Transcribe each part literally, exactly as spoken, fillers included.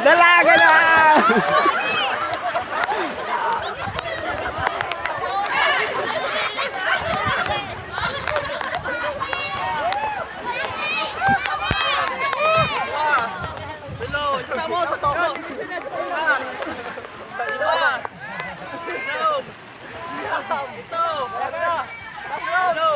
Dalaga na! Hello, kita mo sa toko. Iba. Hello. Ito. Hello.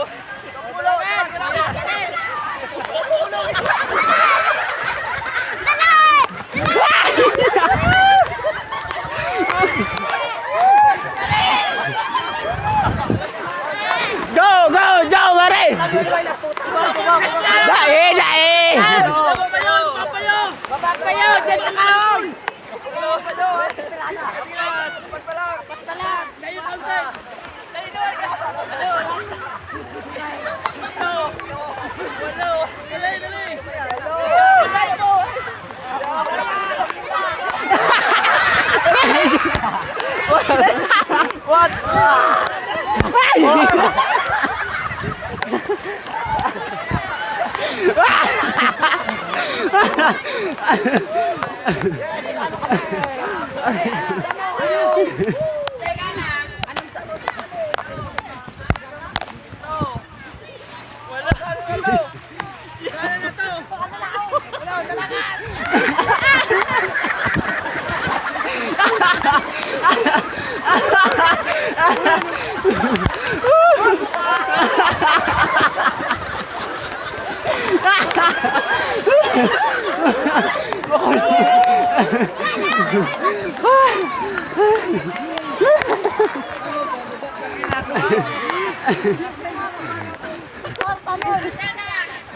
Go, go, go, pare! Dai, dai! Baba kayo! Baba kayo! Diyan sa kahoy! What?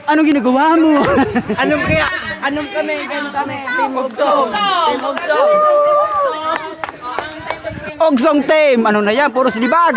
Anong ginagawa mo? Anong kaya? Anong kami? Anong kami? Team Ugsong. Team Ugsong. Ugsong team! Ano na yan? Puro sinibag!